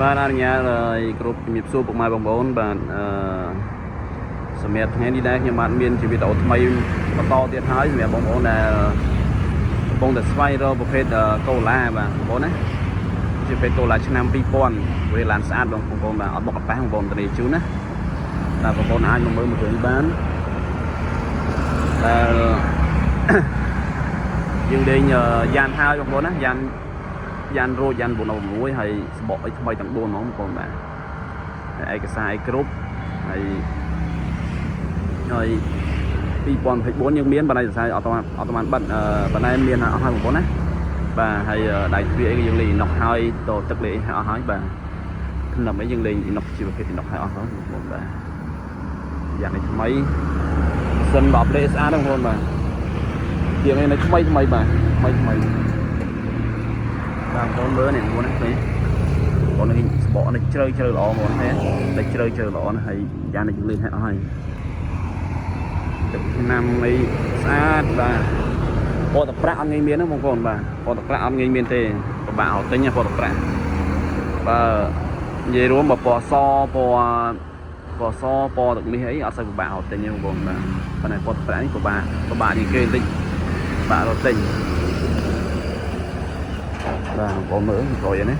បាទអនុញ្ញាតឲ្យគ្រប់ជំរាបសួរពុកម៉ែបងប្អូនបាទអឺសម្រាប់ថ្ងៃនេះដែរខ្ញុំបាទមានជាវីដេអូថ្មីបន្តទៀតហើយសម្រាប់បងប្អូនដែលកំពុងតែស្វែងរកប្រភេទកូឡាបាទបងប្អូនណាជាប្រភេទកូឡាឆ្នាំ2000វាឡានស្អាតបងប្អូនបាទអត់បុកកប៉ះបងប្អូនធានាជូនណាបាទបងប្អូនអាចមកមើលមួយគ្រឿងបានដែល យើងលេងយ៉ានហើយបងប្អូនណាយ៉ាន យ៉ានរួចយ៉ាន416ហើយសបកអីថ្មីទាំង4ហ្មងបងប្អូនបាទហើយឯកសារអីគ្រប់ហើយហើយ2024យើងមានបណ្ដៃសរសៃអត់បានអត់បានបិទបណ្ដៃមានអស់ហើយបងប្អូនណាបាទហើយដៃទ្វារអីក៏យើងលេងអ៊ីណុកហើយតទឹកលេងអីអស់ហើយបាទធ្នឹមអីយើងលេងអ៊ីណុកជាប្រភេទអ៊ីណុកហើយអស់ហើយបងប្អូនបាទយ៉ាងនេះថ្មីសិនបបលេស្អាតបងប្អូនបាទជាងនេះនៅថ្មីថ្មីបាទថ្មីថ្មី បាទបងប្អូនមើលនេះបងប្អូនណាឃើញបងប្អូននេះសបកនេះជ្រៅជ្រៅល្អបងប្អូនឃើញតែជ្រៅជ្រៅល្អណាស់ហើយយ៉ាងនេះយើងលេងឲ្យអស់ហើយទឹកឆ្នាំអីស្អាតបាទពណ៌តប្រាក់អត់ងាយមានទេបងប្អូនបាទពណ៌តប្រាក់អត់ងាយមានទេពិបាកអត់ទិញពណ៌តប្រាក់បើនិយាយរួមបើពណ៌សពណ៌ពណ៌សពណ៌ទឹកមាសអីអត់សូវពិបាកអត់ទិញទេបងប្អូនបាទប៉ុន្តែពណ៌តប្រាក់នេះពិបាកពិបាកជាងគេបន្តិចពិបាករកទិញ បាទបងប្អូនមើលក្រោយនេះ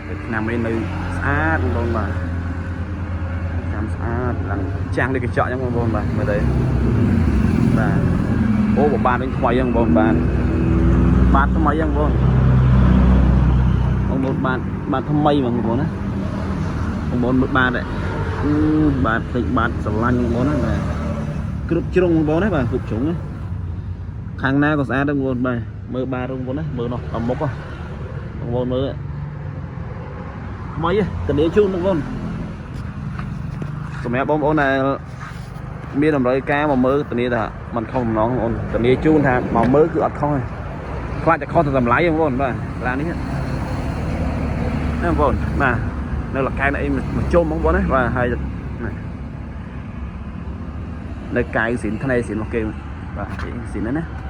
តែឆ្នាំនេះនៅស្អាតបងប្អូនបាទឆ្នាំស្អាតឡើងចាំងដូចកញ្ចក់អញ្ចឹងបងប្អូនបាទមើលទៅបាទអូបបាទវិញថ្មីអញ្ចឹងបងប្អូនបាទបាទថ្មីអញ្ចឹងបងបងប្អូនបាទបាទថ្មីបងប្អូនណាបងប្អូនមើលបាទអឺបាទភ្លេចបាទស្រឡាញ់បងប្អូនណាបាទគ្រប់ជ្រុងបងប្អូនណាបាទគ្រប់ជ្រុងណាខាងណាក៏ស្អាតដែរបងប្អូនបាទមើលបាទបងប្អូនណាមើលនោះដល់មុខហ៎បងប្អូនមើលថ្មីធានាជូនបងប្អូនសម្រាប់បងប្អូនដែលមានតម្រូវការមកមើលធានាថាมันខុសបំណងបងប្អូនធានាជូនថាមកមើលគឺអត់ខុសទេខ្លាចតែខុសតែតម្លៃបងប្អូនបាទឡាននេះណាបងប្អូនបាទនៅលកែនអីមកជុំបងប្អូនណាបាទហើយនៅកៅស៊ីនថ្នេស៊ីនមកគេបាទស៊ីនហ្នឹងណា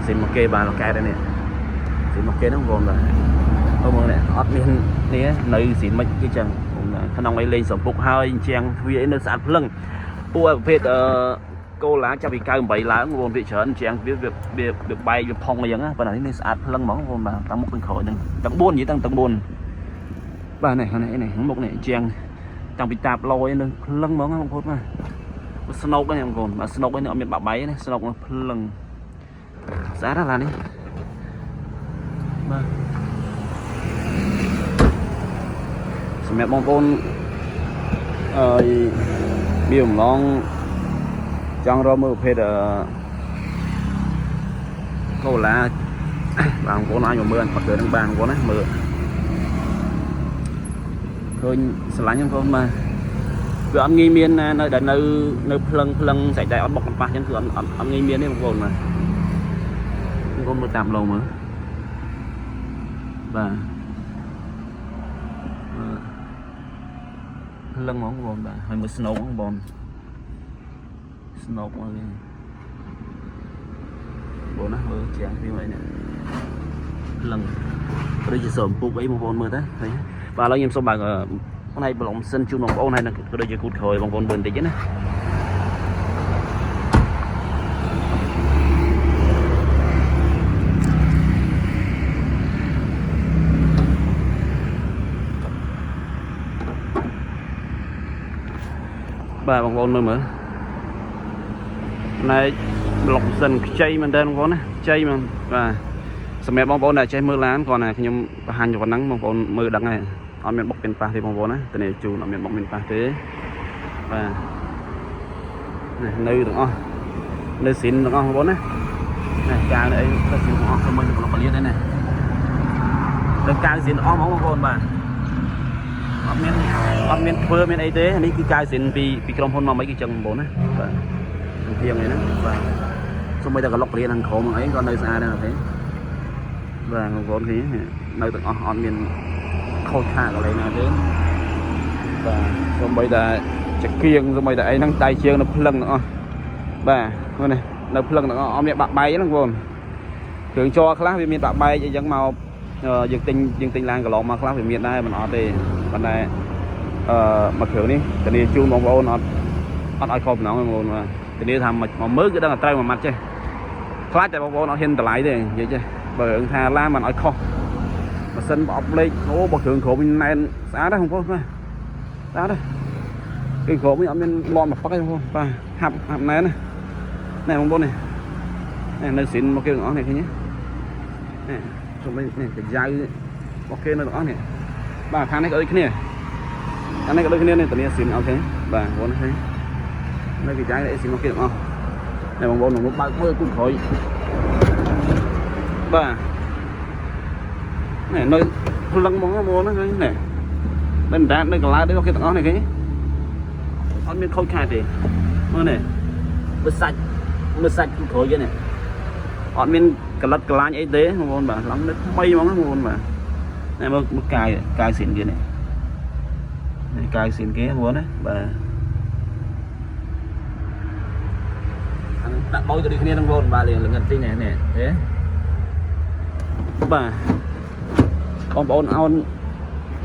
ស៊ីនមកគេបាទលកែននេះស៊ីនមកគេហ្នឹងបងប្អូនបាទអូមើលនេះអត់មាននេះនៅស៊ីនមិនគេចឹងក្នុងអីលេងសំពុកហើយជាងទ្វារអីនៅស្អាតភ្លឹងពួកប្រភេទអឺកូឡាចាប់ពី98ឡើងបងប្អូនភាគច្រើនជាងវាវាវាបែកវាផុងអីចឹងណាប៉ុន្តែនេះស្អាតភ្លឹងហ្មងបងប្អូនបាទទាំងមុខទាំងក្រោយហ្នឹងទាំង4និយាយទាំងទាំង4បាទនេះនេះនេះមុខនេះជាងតាំងពីតាបលយនៅភ្លឹងហ្មងបងប្អូនបាទស្នុកហ្នឹងបងប្អូនបាទស្នុកនេះអត់មានបាក់បែកណាស្នុកភ្លឹងស្អាតណាស់ឡាននេះបាទសម្រាប់បងប្អូនអឺមានបំណងចង់រកមើលប្រភេទអឺកូឡាបាទបងប្អូនអាចមកមើលអត់កើនឹងបានបងប្អូនណាមើលឃើញស្រឡាញ់បងប្អូនបាទវាអត់ងាយមានណានៅដែលនៅនៅភ្លឹងភ្លឹងសាច់តែអត់បុកកំប៉ះចឹងគឺអត់អត់អត់ងាយមានទេបងប្អូនបាទបងប្អូនមើលតាមឡងមើលបាទមើលភ្លឹងហ្មងបងប្អូនបាទហើយមើលស្នូកបងប្អូនស្នូកមកនេះបងណាមើលជាងពីមកនេះភ្លឹងដូចជាសើពុកអីបងប្អូនមើលទៅឃើញបាទឥឡូវខ្ញុំសូមបើកផ្នែកប្លុំសិនជូនបងប្អូនហើយនឹងក៏ដូចជាគូតក្រោយបងប្អូនមើលបន្តិចណាបាទបងប្អូនមើលមើលផ្នែកប្លុកសិនខ្ចីមែនតើបងប្អូនណាខ្ចីមែនបាទសម្រាប់បងប្អូនដែលចេះមើលឡានគ្រាន់តែខ្ញុំបង្ហាញប៉ុណ្ណឹងបងប្អូនមើលដឹងហើយអត់មានបុកមានប៉ះទេបងប្អូនណាធានាជូនអត់មានបុកមានប៉ះទេបាទនេះនៅទាំងអស់នៅស៊ីនទាំងអស់បងប្អូនណានេះកាវនេះអីទៅស៊ីនទាំងអស់ទៅមើលប្លុកកលៀននេះណាទៅកាវស៊ីនអស់ហ្មងបងប្អូនបាទអត់មានអត់មានធ្វើមានអីទេនេះគឺកាវស៊ីនពីពីក្រុមហ៊ុនមកមិនគឺចឹងបងប្អូនណាបាទភៀងអីហ្នឹងបាទសូម្បីតែក្លុករៀនខាងក្រោមហ្នឹងអីក៏នៅស្អាតដែរទេបាទបងប្អូនឃើញនៅទាំងអស់អត់មានខូចខាតកន្លែងណាទេបាទសូម្បីតែចង្គៀងសូម្បីតែអីហ្នឹងដៃជើងនៅភ្លឹងទាំងអស់បាទមើលនេះនៅភ្លឹងទាំងអស់អត់មានបាក់បែកហ្នឹងបងប្អូនគ្រឿងជ័រខ្លះវាមានបាក់បែកអីចឹងមក យើងទិញឡានកន្លងមកខ្លះវាមានដែរមិនអត់ទេប៉ុន្តែអឺមួយគ្រឿងនេះធានាជូនបងប្អូនអត់អត់ឲ្យខុសបំណងទេបងប្អូនបាទធានាថាមកមើលគឺដឹងតែត្រូវមួយម៉ាត់ចេះខ្លាចតែបងប្អូនអត់ហ៊ានតម្លៃទេនិយាយចេះបើរឿងថាឡានមិនឲ្យខុសម៉ាស៊ីនប្រអប់លេខអូបើគ្រឿងក្រុមណែនស្អាតណាស់បងប្អូនបាទស្អាតណាស់គឺក្រុមនេះអត់មានលន់មកផឹកទេបងប្អូនបាទហាប់ហាប់ណែនណាណែបងប្អូននេះនេះនៅស៊ីនមកគេទាំងអស់នេះឃើញទេនេះជុំនេះនេះកាយ៉ៅរបស់គេនៅទាំងអស់នេះបាទខាងនេះក៏ដូចគ្នាខាងនេះក៏ដូចគ្នានេះតានីស៊ីន OK បាទបងប្អូនឃើញនៅកាយ៉ៅនេះស៊ីនមកគេទាំងអស់នេះបងប្អូននឹងបើកមើលគូក្រោយបាទនេះនៅភ្លឹងហ្មងបងប្អូនណាឃើញនេះមិនដានៅកន្លែងនេះរបស់គេទាំងអស់នេះឃើញអត់មានខូចខាតទេមើលនេះមើលសាច់មើលសាច់គូក្រោយគេនេះអត់មានកលិតកលាញអីទេបងប្អូនបាទឡើងនៅថ្មីហ្មងណាបងប្អូនបាទនេះមើលមើលកាយកាយស៊ីនគេនេះនេះកាយស៊ីនគេបងប្អូនណាបាទអានេះដាក់បោយទៅដូចគ្នាហ្នឹងបងប្អូនបាទលងឹតតិចនេះនេះទេបាទបងប្អូនអោន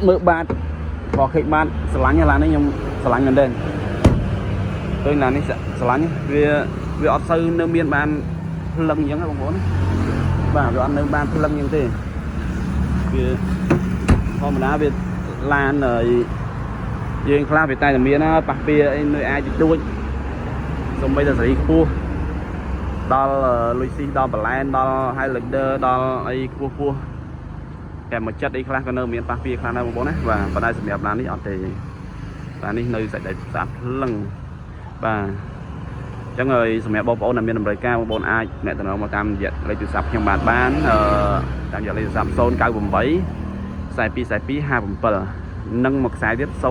មើលបាតក៏ឃើញបាតស្រឡាញ់ឡាននេះខ្ញុំស្រឡាញ់មែនទែនឃើញឡាននេះស្រឡាញ់វាវាអត់សូវនៅមានបានភ្លឹងអញ្ចឹងណាបងប្អូនបាទវាអត់នៅបានភ្លឹងអញ្ចឹងទេវាធម្មតាវាឡានហើយយើងខ្លះវាតែតែមានណាប៉ះពៀអីនៅអាចតិចតួចសំបីតែសេរីខ្ពស់ដល់លុយស៊ីដល់បឡែនដល់ Highlander ដល់អីខ្ពស់ខ្ពស់តែមួយចិត្តអីខ្លះក៏នៅមានប៉ះពៀខ្លះដែរបងប្អូនណាបាទប៉ុន្តែសម្រាប់ឡាននេះអត់ទេឡាននេះនៅសាច់ដៃស្អាតភ្លឹងបាទអញ្ចឹងហើយសម្រាប់បងប្អូនដែលមានតម្រូវការបងប្អូនអាចអ្នកតំណងមកតាមរយៈលេខទូរស័ព្ទខ្ញុំបាទបានអឺតាមរយៈលេខទូរស័ព្ទ098 42 42 57និងមួយខ្សែទៀត085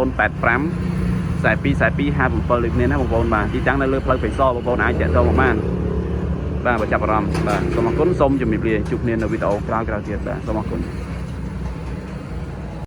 42 42 57ដូចគ្នាណាបងប្អូនបាទទីតាំងនៅលើផ្លូវព្រៃសបងប្អូនអាចតាក់ទងមកបានបាទបើចាប់អារម្មណ៍បាទសូមអរគុណសូមជម្រាបលាជួបគ្នានៅវីដេអូក្រោយៗទៀតបាទសូមអរគុណ។